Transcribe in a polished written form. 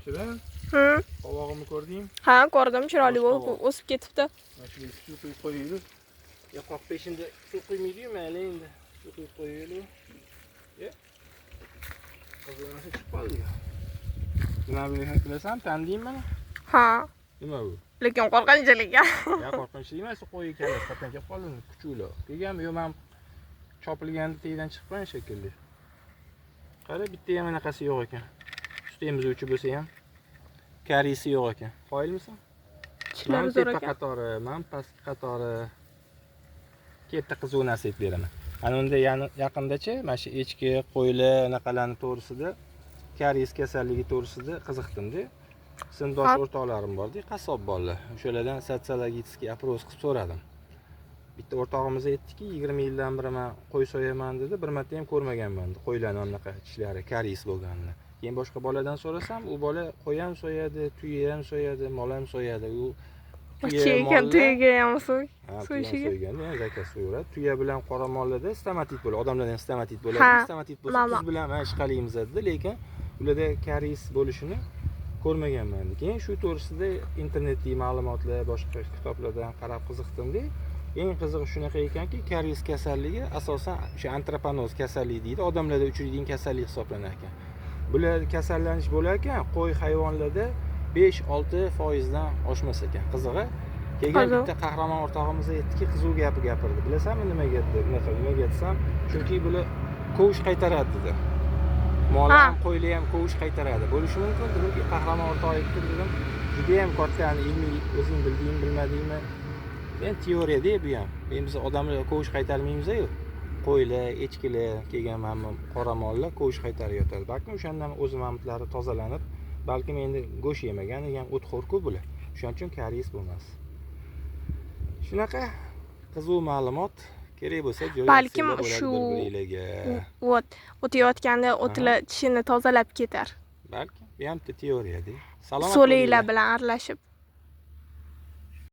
Chivin, Hı. qovog'imni ko'rdingmi? Ha, ko'rdim, chiroyli Bosh bo'lib qovoq. O'sib ketibdi. Mana shunga suv quyib qo'yaylik. Yoqoq peshinda suv quymaydi-yu, mayli endi. Suv quyib qo'yaylik. Ye. Qizil narsa chiqib qoldi. Nima bilasan, tanidingmi mana? Ha, Nima bu? Lekin qo'rqinchli ekan. Ya, qo'rqinchli emas, qo'y kallasi qatdan kelib qoldi, kuchuklar. Kelganmi, yo'q, men chopilganda tagidan chiqibman shekilli. Qara, bitta ham anaqasi yo'q ekan. Sut emizuvchi bo'lsa ham kariyesi yo'q ekan. Qoyilmisan? Tishlari Man zo'r tepa ekan. Qatori, man pastki qatori. Katta qiziq narsa aytib beraman. Ana unda yaqindachi mana shu echki, qo'ylar, anaqalarni to'g'risida, karies kasalligi to'g'risida qiziqdim-da. Sinfdosh o'rtoqlarim borda, qassob bolalar. O'shalardan социологический опрос qilib so'radim. Bitta o'rtog'imiz aytdiki, 20 yildan beri man qo'y so'yaman dedi, bir marta ham ko'rmaganman dedi, qo'ylarni anaqa tishlari karies bo'lganini. Keyin boshqa boladan so'rasam, u bola qo'y ham so'yadi, tuya ham so'yadi, mol ham so'yadi. U tuya, Ekan mollar- tuyaga ham so'y. Ha, tuya ham So'yishiga. So'yganda ham заказ so'yaveradi. Tuya bilan qora mollarda stomatit bo'ladi. Odamlarda ham stomatit bo'ladi. Ha, Stomatit bo'lsa, mama. Tuz bilan mana ishqalaymiz dedi, lekin ularda karies bo'lishini ko'rmaganman. Keyin shu to'g'risida internetdagi ma'lumotlar, boshqa kitoblardan qarab qiziqdim-da. Eng qizig'i shunaqa ekanki, karies kasalligi asosan o'sha antroponoz kasalligi deydi, odamlarda uchraydigan kasallik hisoblanar ekan. Bular kasallanish bo'lar ekan, qo'y hayvonlarda 5-6 foizdan oshmas ekan. Qizig'i, kelgan Qiziq. Bitta qahramon o'rtog'imiz aytdiki, qiziq gapi gapirdi. Bilasanmi nimaga dedi? Bunaqa nimaga desam, chunki bular kovush qaytaradi dedi. Mol ham, qo'ylar ham kovush qaytaradi. Bo'lishi mumkin dedimki, qahramon o'rtoq aytdi dedim. Juda ham katta ilmiy, o'zing bildingmi, bilmadingmi? Men teoriyada bu ham. Men biz odamlar kovush qaytarmaymiz-ku. Qo'ylar, echkilar, kelgan mana bu qora mollar kovush qaytarib yotadi. Balkim o'shandan o'zi mamitlari tozalanib, balkim endi go'sht yemagan degan o'txo'r-ku bular. O'shaning uchun karies bo'lmas. Shunaqa qiziq ma'lumot kerak bo'lsa jo'natsa Balkim bo'ladi bir-biringlarga. Вот, o'tayotganda o'tlar tishini tozalab ketar. Balkim bu ham bitta teoriyada. Salomat So'laklar bo'linglar. Bilan aralashib.